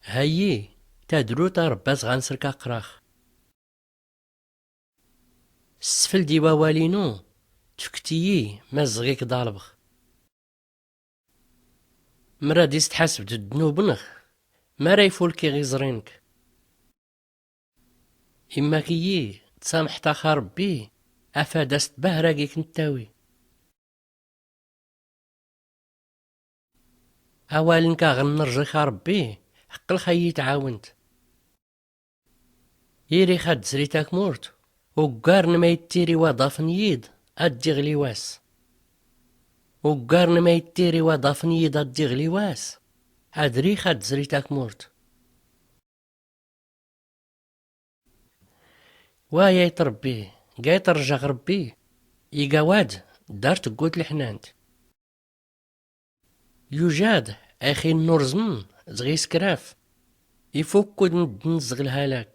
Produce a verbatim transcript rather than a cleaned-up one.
Hayyi, tadrut a rbbi a-s ɣ-ansrk aqrax. Sfld i wawal-inu, tfkt-iyi mazɣ-ik d-albɣ. Mrad-is tḥasbd ddnub-nx, mara ifulk iɣ-iẓri-nk. Immak-iyi, tsamḥt-ax a rbbi, afad a-s tbahrag-ik n-ttawi. Awal-nk a ɣ-nrjk a rbbi, qqlx a-yi-tɛawnt. Irix ad-dzri takmurt, uggar n-ma ittir i waḍaf n-yid, ad-d-iɣli wass. Uggar n-ma ittir i waḍaf n-yid, ad-d-iɣli wass, adrix ad-dzri takmurt. Wa yayṭ rbbi, gayṭ rjaɣ rbbi, iga wad, dar tggut lḥnant. Yujad, a ixin n-urẓm, zɣ-iskraf, ifukkud n-ddn zɣ-lhalak.